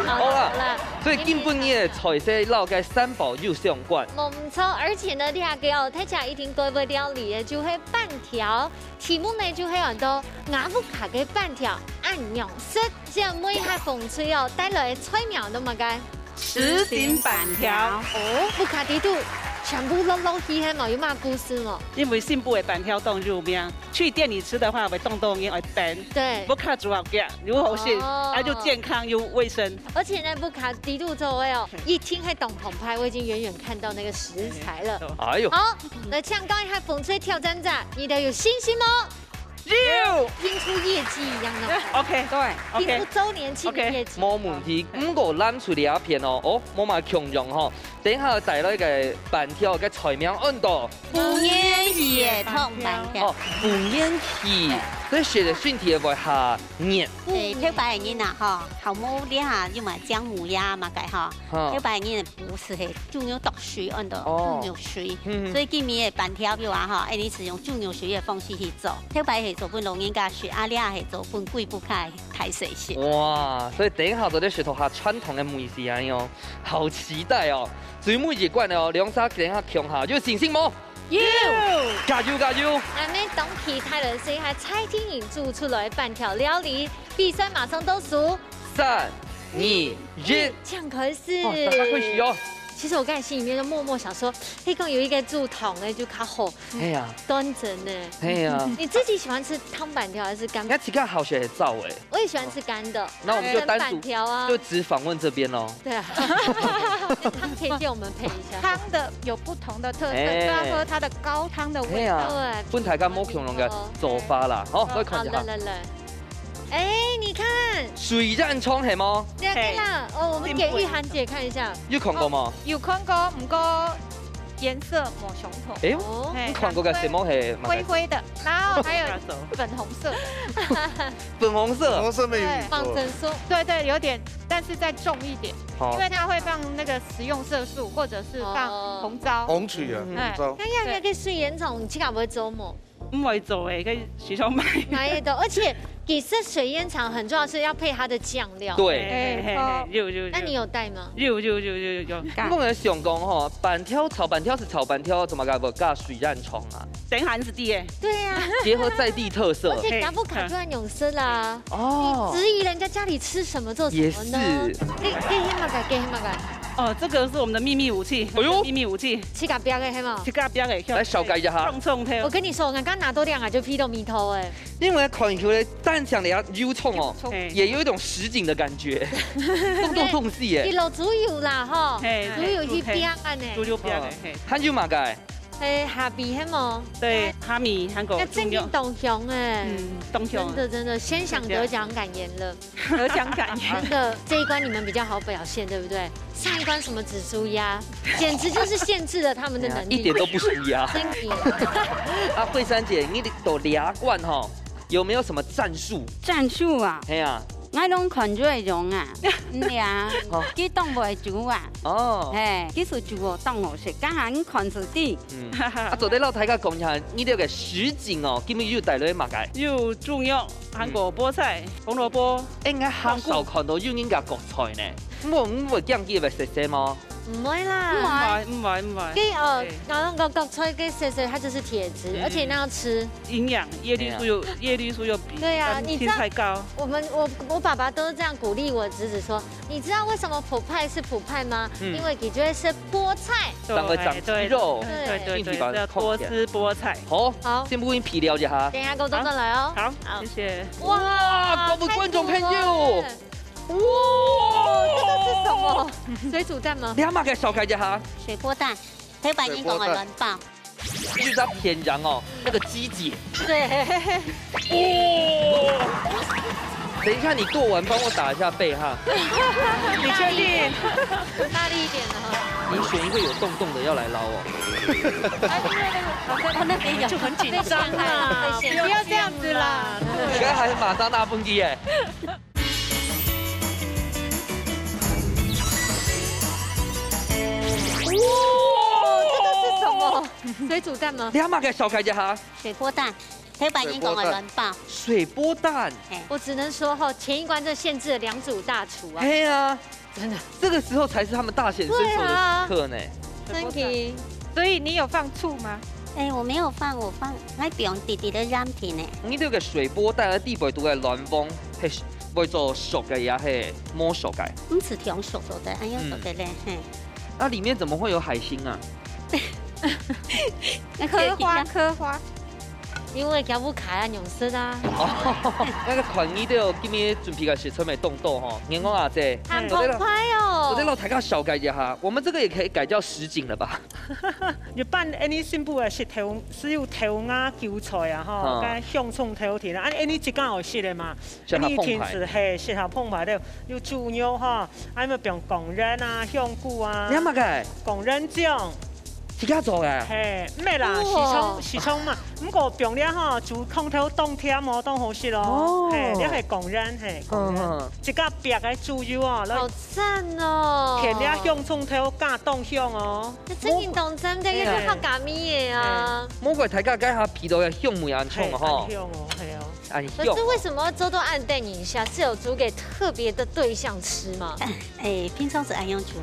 好啦，所以今晡日个菜色摎該三寶有相關。無錯，而且呢，這個哦，大家一定都會料理的，就係粄條。題目呢就係講到𠊎屋下个粄條恁樣食，這問一下紅隊哦，帶來个菜名都麼个？什錦粄條。哦，屋下底肚全部落落去，係無？有麼故事無？因為新埔个粄條當有名，去店裡吃的話，會當多人愛等。對。屋下煮好个，又好食，哦啊又健康又衛生。而且呢，屋下底肚做个哦，一定係當澎湃，我已經遠遠看到那個食材了。哎喲，好，來請教一下紅隊挑戰者，你兜有信心無？有。拼出業績一樣的，OK，對拼出，OK。週年慶的業績。無問題。毋過藍隊這片哦，哦，無麼共樣吼。等下帶來个粄條个菜名安到五元魚个燙粄條。哦，五元魚，所以食个身體會較熱。誒，頭擺个人啊，吼，好無這下又買薑母鴨嘛个吼，哈頭擺个人毋係係豬肉剁碎安到哦豬肉碎，嗯所以今晡日个粄條肉啊吼，恁樣係用豬肉碎个方式去做。頭擺係做分老人家食，啊這係做分貴婦較大細食。哇，所以等一下做得食到較傳統个美食啊喲，好期待哦！最尾一關哦，兩儕等一下共下有信心無？有，加油加油！恁樣當期待个係，還蔡定穎煮出來粄條料理，比賽馬上倒數，三、二、一，請開始。哇，大家開始哦！其實我剛才心裡面就默默想說，嘿，講有一個煮湯个就較好，哎呀，端正呢。哎呀，你自己喜歡吃燙粄條還是乾你？自家好食係燥誒，我也喜歡吃乾的，那我們就單獨粄條啊。就只訪問這邊嘍。對啊，湯可以借我們配一下。湯的有不同的特色，哎就要喝它的高湯的味道。哎呀，對，分大家無共樣个做法啦，好，來看一下好，來，來來，哎，你看，水蜒蟲係無？這個啦，哦，我們給玉涵姐看一下。有看過無？有看過，毋過顏色無相同。哎呦，哦，嘿你看過个什麼係？灰灰的，然後還有粉紅色。粉紅色。我是沒有對遇過。放生素。對對，有點，但是再重一點，好因為它會放那個食用色素，或者是放哦紅糟。紅曲啊，嗯紅糟。哎呀，那個水蜒蟲，你自家會做無？毋會做誒，可以學校買。買得到，而且其實水蜒蟲很重要，是要配它的醬料。對，哎，嘿嘿嘿，有有有。那你有帶嗎？有有有有有有。你講个想講吼，粄條炒粄條係炒粄條，做麼个會加水蜒蟲啊？等下是第二。對呀，結合在地特色而。且打不卡就要用色啦。哦，質疑人家家裡吃什麼做什也麼呢？是。給給黑馬改，給黑馬改，哦，這個是我們的秘密武器。哎呦秘密武器。去搞表給黑馬。自家表演。來紹介一下哈。衝衝跳我。跟你說，我剛剛拿多兩個就批到米頭哎。因為看起來單淨个油蔥哦，嘿也有一種什錦的感覺，動動動勢耶。一路豬油啦吼，嘿豬油去煸啊呢。豬油表演，嘿。還有麼个？哎，哈比係無？對，哈密還有豬肉。那真的當香哎。嗯，當香。真的真的，先想得獎感言了。得獎感言。真的，這一關你們比較好表現，對不對？上一關什麼紫蘇鴨，簡直就是限制了他們的能力。一點都不輸鴨。真的。啊，慧珊姐，你到這關吼，有沒有什麼戰術？戰術啊？嘿啊。 𠊎攏看佢个樣啊，嗯呀，哦。佢當會煮啊，哦。嘿，佢係煮哦當好食，剛好你看出去。嗯。啊，做得摎大家講一下，你這个什錦哦，今日又帶來麼个？有豬肉、韓國菠菜、紅蘿蔔。哎，𠊎較少看到有人家國菜呢。毋會，毋會驚佢會食食嗎？毋會啦。毋會，毋會，毋會。佢，呃，對。然後那個國菜个色素，它就是鐵質，嗯。而且那要吃。營養，葉綠素又，哎呀。葉綠素又比對啊，你知道，青菜高。我們，我，我爸爸都是這樣鼓勵我侄子說，你知道為什麼普派是普派嗎？嗯。因為佢就會吃菠菜。對，長个長肌肉，對，對，對，對，身體把它要多吃菠菜。好，好。先不跟你皮聊一下。等一下，給我坐上來哦。好，好。謝謝。哇，哇，各位觀眾朋友，太酷了。哇，這個是什麼？水煮蛋嗎？你還蠻个紹介一下。水波蛋。 頭擺人講个卵包。就係偏洋哦，那個雞姐。對。哦。等一下，你剁完幫我打一下背哈。你確定？大力一點的哈。你選一個有洞洞的要來撈哦。哎，因為那個，哦，那邊有。就很緊張啦，不要這樣子啦。你剛才還馬上大蹦迪耶。 哇，這個是什麼？水煮蛋嗎？你還蠻个紹介一下。水波蛋，頭擺人講个卵包。水波蛋。嘿。我只能說哈，前一關真的限制了兩組大廚啊。嘿啊。真的。這個時候才是他們大顯身手的時刻呢。對啊。真的。所以你有放醋嗎？哎，我沒有放，我放，𠊎放滴滴个鹽巴呢。你這個水波蛋个底背肚个卵黃，係會做熟个也係無熟个？毋係忒熟做得，恁樣做得咧，嗯。嘿。那裡面怎麼會有海星啊？那個刻花，刻花。因為佢毋開啊，用食啊。哦，那個款你都有今日準備个食材無當多吼，眼光啊，這，很澎湃哦。我再讓大家紹介一下，我們這個也可以改叫什錦了吧？ 一般恁呢新婦个食豆，係有豆芽韭菜啊，吼，哦。跟香蔥頭田啊，恁呢自家好食个嘛。適合澎湃。恁呢天時，嘿，適合澎湃个，有豬肉吼，啊，有放貢丸啊、香菇啊。你看麼个？貢丸醬。自家做个？嘿，毋係啦，哇。市場，市場嘛。毋過放了吼，煮湯頭當甜哦，當好食哦。哦。嘿，這係貢丸，嘿，貢丸。嗯，嗯。自家煏个豬油哦，來好讚哦！添了香蔥頭，加當香哦。 這真正當真个，哎呀。又係客家味个啊。哎。莫怪大家該下鼻到个香味恁重吼。哎，恁香哦，係哦。恁香哦。可是為什麼要做到恁得人惜？是有煮給特別的對象吃嗎？哎，平常時恁樣煮。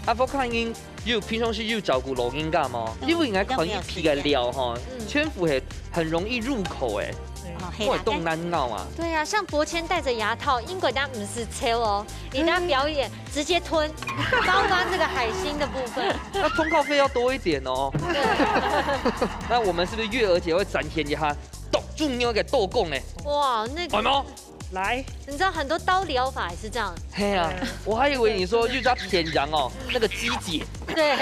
啊，𠊎看你有平常時有照顧老人家嗎？嗯，因為𠊎看你鼻个料吼，都沒有時間。嗯。全部係很容易入口誒。哦，係啦，莫會當難咬啊。對啊，像伯謙戴著牙套，英國人毋使抽哦，人家表演 直接吞，包括這個海星的部分。那通告費要多一點哦。對。那我們是不是月娥姐會展現一下剁豬肉个刀工呢？哇，那個，有沒有？來。你知道很多刀療法也是這樣。嘿啊，嗯。我還以為你說又叫偏洋哦，那個雞姐。對。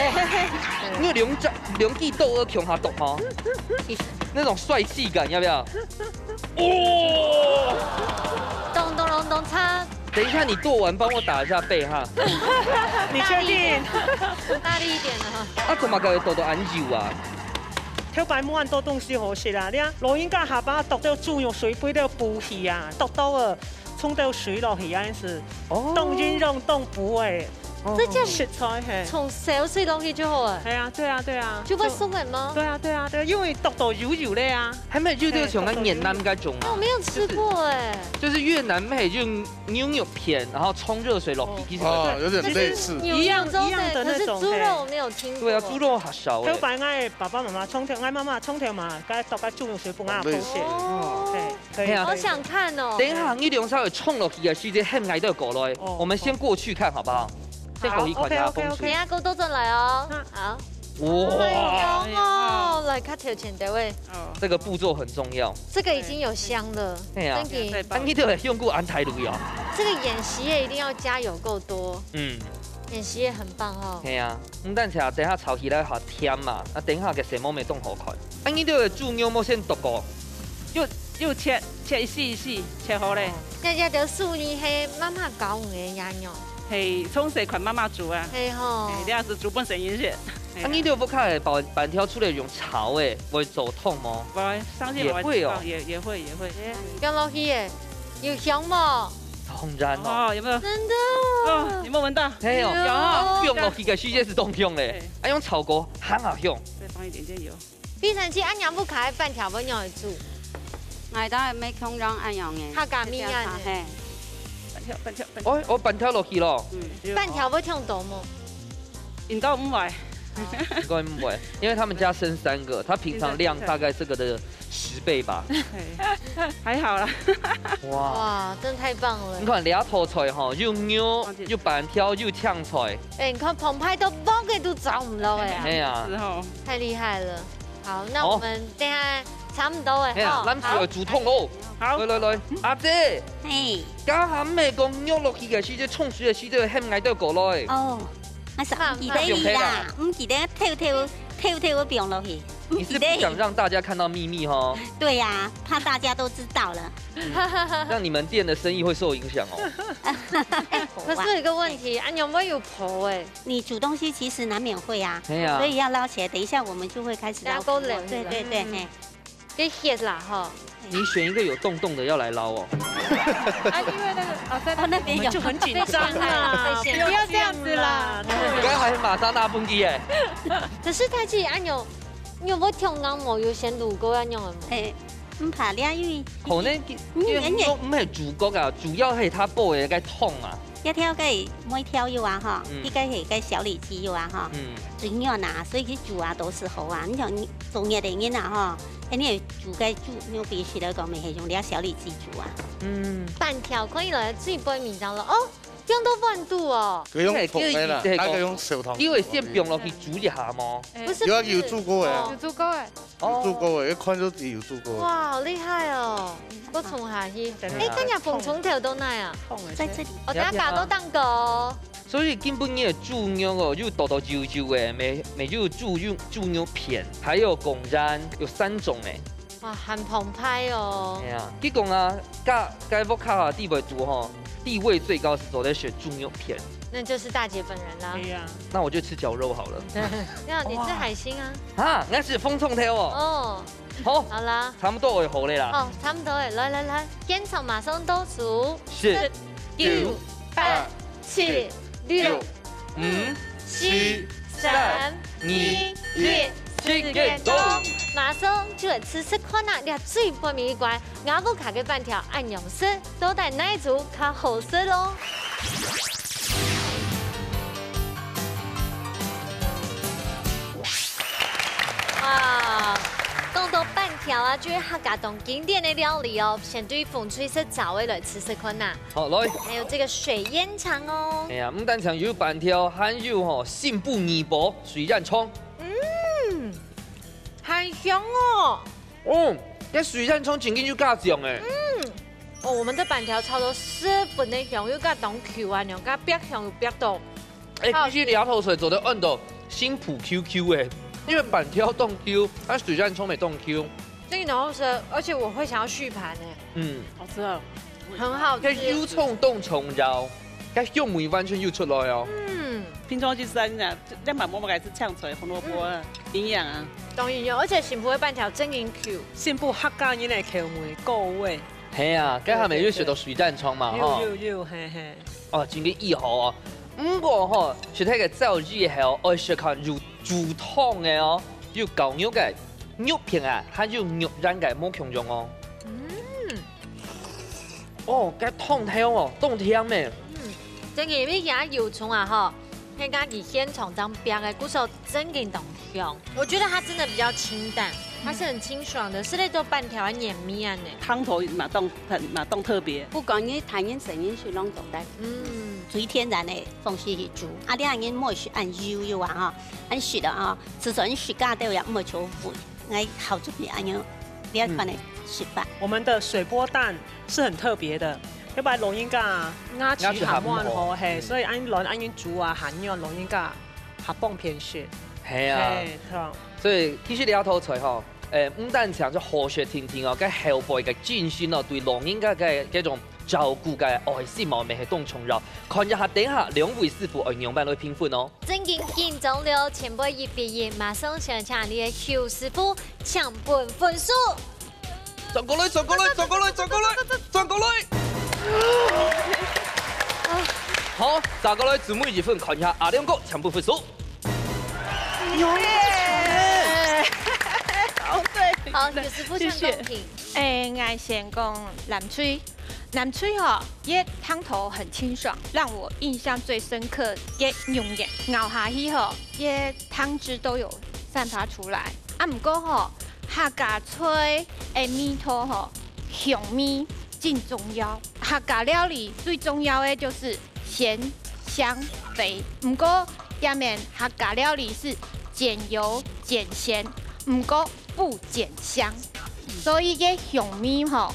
你有兩隻，兩支刀仔共下剁哦，那種帥氣感要不要？哦。咚咚隆咚鏘。 等一下，你剁完幫我打一下背哈。你確定？大力一點的哈。啊，做麼个會剁到恁幼啊？頭擺無恁多東西好食啊，你看，老人家下把剁到豬肉水分都補去啊，剁到啊，沖到水落去，恁樣子，哦。當營養當補誒。哦。這叫食材嘿。沖燒水落去就好了。哎呀，對啊，對啊。就會鬆軟嗎？對啊，對啊，對啊，因為剁到幼幼个啊。還沒有幼到像該越南該種啊。哎，對。哦，沒有吃過哎。就是，就是越南那種 牛肉片，然後沖熱水落去，哦。其實哦，有點類似。就是牛肉，一樣，一樣的那種，可是豬肉我沒有聽過。嘿。對啊，豬肉好少欸。頭擺𠊎爸爸媽媽從頭，𠊎媽媽從頭嘛，該剁該豬肉水分啊，哦，類似。好食。哦。嘿，可以，嘿啊。可以。好想看哦。等一下，你兩儕有衝落去个時間，喊𠊎都有過來。哦，我們先過去看好不好？好。先過去看一下風景。好，OK，OK，OK。等一下，給我倒轉來哦。嗯。好。哇。哎喲，哦，來，較頭前這位。哦。這個步驟很重要。這個已經有香了，嘿啊。真的。啊，你就會用過安泰魯哦。這個演習也一定要加油夠多。嗯。演戲也很棒哦。係啊，毋單淨等下炒起來較甜嘛，啊等下个色毛乜當好看。啊，你兜个豬肉無先剁過？有有切切一絲一絲，切好咧。哦，這這兜素泥係媽媽教你个呀喏。係，從細看媽媽煮啊。係吼。係，這係煮本身飲食。係啊。啊，你兜屋下个粄粄條除了用炒个，會做湯無？會，上去也會哦。也也會也會。放落去耶，有香無？當然哦。哦，有沒有？真的。哦，有沒有聞到？係哦。有。放落去个時節係當香咧，對。啊，用炒過還較香。再放一點點油。 非常之恁樣，屋下个粄條會仰般煮？𠊎兜乜共樣恁樣个。客家麵恁樣。係。粄條，粄條，粄條。哦，哦，粄條落去咯。嗯。粄條會忒多無？應該毋會。應該毋會，因為他們家生三個，他平常量大概這個的十倍吧。係，還好啦。哇。哇，真的太棒了。你看，這道菜吼，又肉，又粄條，又青菜。哎，你看，澎湃到包个都找毋到哎。係啊。是吼。太厲害了。 好，那我們等下差不多了，係啊，吼，咱就來煮湯咯。好。來來來，阿姊，係。剛剛毋係講肉落去个時節，沖水个時節喊𠊎兜過來。哦，𠊎係毋記得去啦，毋記得偷偷偷偷放落去，毋記得去。你是不想讓大家看到秘密吼？對呀，怕大家都知道了。嗯，讓你們店的生意會受影響哦。可是有一個問題，恁樣會有泡欸。 你煮東西其實難免會啊，係啊。所以要撈起來，等一下我們就會開始撈。等下過冷了。對對對，嗯。嘿。該歇啦吼。你選一個有洞洞的要來撈哦。啊，因為那個，啊，在那邊，哦，那邊有。我們就很緊張啦，不要這樣子啦。剛才馬上拿分佢欸。可是太極，啊，你有，你有無聽講無？有先滷過啊，你有無？嘿，毋怕，你啊，因為可能，嗯，因為，因為，毋係煮過啊，主要係佢煲个該湯啊。 一條該每條肉啊吼，嗯。佢該係該小里肌肉啊吼，嗯。最軟啊，所以佢煮啊都係好啊。你像你做月个人啊吼，哎，你煮該豬肉比起來講，乜係用這小里肌煮啊。嗯。粄條可以來最背面上了哦，用到半肚哦。佢用桶个啦，佢，佢，佢，佢，佢會先放落去煮一下無？哎。不是，有啊，不是。有煮過个啊。哦。有煮過个。 哦。有煮過个，一看就知有煮過个。哇，好厲害哦！我沖下去。嗯。哎，等下紅蔥頭在哪啊？在這裡。哦，等下加到蛋糕哦。所以今晡日个豬肉哦，又剁到幼幼个，乜，乜有豬肉，豬肉片，還有貢丸，有三種欸。哇，很澎湃哦。係啊，佢講啊，該，該屋下啊，地位煮吼， 地位最高係做得選豬肉片。那就是大姐本人啦。對呀。那我就吃絞肉好了。對，沒有，你吃海星啊。啊，𠊎食紅蔥頭哦。哦。好。好啦。差不多會好了啦。哦，差不多了，來來來，現場馬上倒數。十、九、八、七、六、五、四、三、二、一，時間到。馬上就來試食看啊，這最背面一關，𠊎屋下个粄條恁樣食。 到底哪一組較好食咯？哇，講到粄條啊，就係客家當經典个料理哦，先對紅隊食著个來試食看啊。好，來。還有這個水煙腸哦。哎呀，毋單淨有粄條，還有吼，新埔二寶水煙腸。嗯，還香哦。 哦，這水煙腸正經有加醬欸。嗯，哦，我們的粄條炒到十分的香，又加當Q啊，然後加煏香又煏到。欸，好。其實這道菜做得安到新埔QQ欸，因為粄條當Q，啊水煙腸乜當Q。真的好吃，而且我會想要續盤欸。嗯。好吃哦。 很好吃。該油蔥當重要，該香味完全有出來哦。嗯。平常時啊，這，這嘛無麼个係青菜、紅蘿蔔啊，嗯。營養啊。當營養，而且新埔个粄條真經Q。新埔客家人个口味，夠味。係啊，該下面又食到水煙腸嘛，吼。有，有，有，嘿，嘿。哦，真个異好哦。毋過吼，食忒个燥以後，愛食看有煮湯个哦，有絞肉个、肉片啊，還有肉圓个，無共樣哦。嗯。 哦，該湯頭哦，當甜咩。嗯，真个，因為佢油蔥啊吼，係家己現場正煏个，故所真个當香。我覺得它真的比較清淡，它是很清爽的，係那種粄條个原味啊呢。湯頭嘛當，嘛當特別。不管你大人細人食攏做得。嗯。最天然个方式去煮，啊，你人莫食恁油油啊吼，恁食啊吼，自然食家都也莫求味。 來好做你恁樣，這款个食法。我們的水波蛋是很特別的，該擺老人家牙齒還蠻好，牙齒還好。嘿，嗯。所以恁樣恁樣煮啊，還軟，老人家較方便食。係啊。嘿，對。所以其實這道菜吼，誒，毋單淨就好食定定哦，該後背个精神哦，對老人家个這種照顧个愛心哦，乜係當重要。看一下等下兩位師傅愛仰般來評分哦。正經緊張了，前背一比一，馬上先請𠊎个邱師傅請分分數。 轉過來，轉過來，轉過來，轉過來，轉過來。好，再過來，最尾一份，看一下阿亮哥，全部分數。耶！好，對。好，邱師傅先公平。謝謝。誒，𠊎先講藍隊。藍隊吼，佢湯頭很清爽，讓我印象最深刻个永遠咬下去吼，佢湯汁都有散發出來。啊，毋過吼， 客家菜个味道吼，香味真重要。客家料理最重要个就係鮮、香、肥。毋過，這面客家料理係減油、減鹹，毋過不減香。所以這香味吼，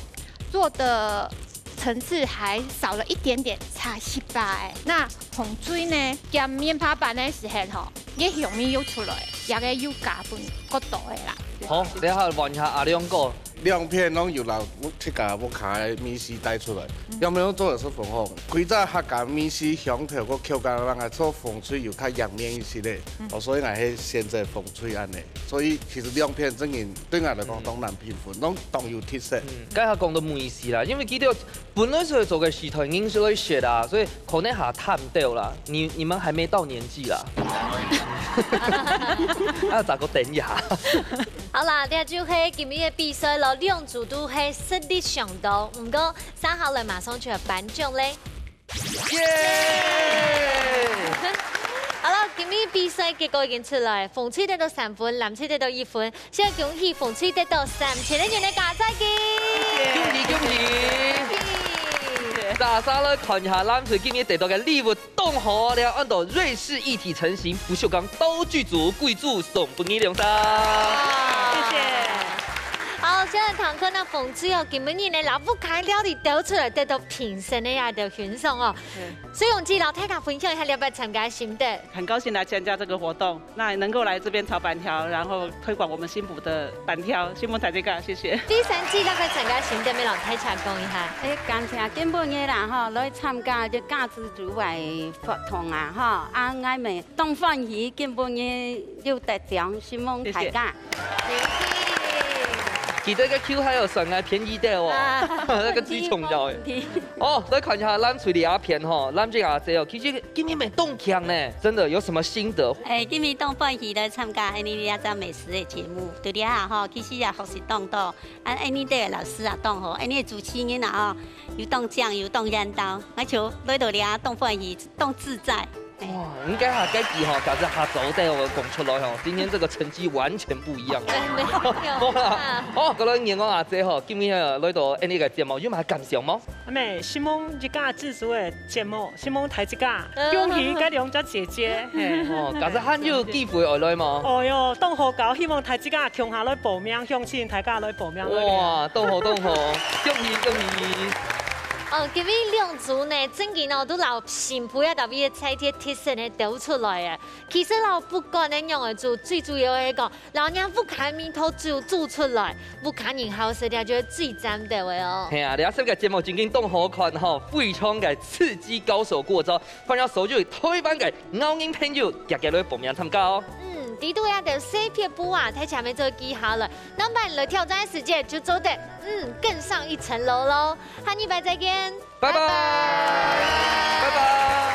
做得 層次還少了一點點，差一息仔。該紅隊呢，鹹面白粄个時候吼，該香味又出來，這个又加分較多个啦。好，等下換一下阿亮哥。兩片攏有摎自家屋下个味緒帶出來。嗯。兩片攏做得係分好，歸隻客家味緒香頭个口感，讓𠊎做紅隊有較贏面一息仔。嗯。哦，所以𠊎係選擇紅隊恁樣。所以其實兩片正經對𠊎來講，嗯，當難評分，攏當有特色。嗯，剛才講到味緒啦，因為佢兜 本來係做个時代，人係來食啊，所以可能還淡兜啦。你，你們還沒到年紀啦。啊，再過等一下。好啦，這就係今日个比賽囉，兩組都係實力相當，毋過，接下來馬上就愛頒獎咧。耶！好啦，今日比賽結果已經出來，紅隊得到三分，藍隊得到一分， 先恭喜紅隊得到三千个銀个加菜金。恭喜，恭喜！恭喜！再下來看一下藍隊今日得到个禮物，當好了，安到瑞士一體成型不鏽鋼刀具組，貴重送分你兩儕。謝謝。好，先來看看啊，紅隊哦，今晡日呢，摎屋下个料理兜出來，得到評審个這兜欣賞哦。嗯。所以，紅隊摎大家分享一下這擺參加个心得。很高興來參加這個活動。 那能夠來這邊炒粄條，然後推廣我們新埔的粄條，承蒙大自家，謝謝。第三季那個參加心得，摎大家講一下。誒，感謝今晡日啦吼，來參加這家之煮个活動啊吼，啊，𠊎乜當歡喜，今晡日有得獎，承蒙大家。謝謝。謝謝。記得个Q還有算𠊎便宜兜哦，啊，那個最重要誒。問題。哦，來看一下藍隊這片吼，藍隊阿姊哦，其實 今日乜當慶呢，真的有什麼心得？誒，今日當歡喜來參加𠊎俚這隻美食个節目。對這下吼，其實也學習當多。啊，𠊎俚个老師也當好，𠊎俚个主持人啊吼，又當靚又當緣投，𠊎就來到這當歡喜，當自在。誒。哇，應該哈，該句吼，假使下晝兜𠊎講出來吼，今天這個成績完全不一樣。誒，沒有啦。好啦，好，各位年糕阿姊吼，今日來到𠊎俚个節目，有麼个感想無？ 阿妹，承蒙一家之煮个節目，承蒙大自家，嗯。恭喜該兩隻姐姐，嘿。哦，假使還有機會愛來無？哦喲，當好搞，希望大自家共下來報名，鄉親大家來報名來。哇，當好，當好，恭喜，恭喜！哦，今日兩組呢，正經哦，都摎新埔个特別个菜色个特色呢，兜出來誒。其實摎不管个仰仔煮，最主要个講， 摎若屋下味道煮，煮出來，屋下人好食，這就係最讚个哦。係啊，這下个節目正經當好看吼，非常个刺激，高手過招，歡迎所有臺灣个咬人朋友，遽遽來報名參加哦。嗯，知著這兜細撇步啊，大家乜做記下來，下擺來挑戰个時節就做得，嗯，更上一層樓囉。下禮拜再見，拜拜。拜拜。拜拜。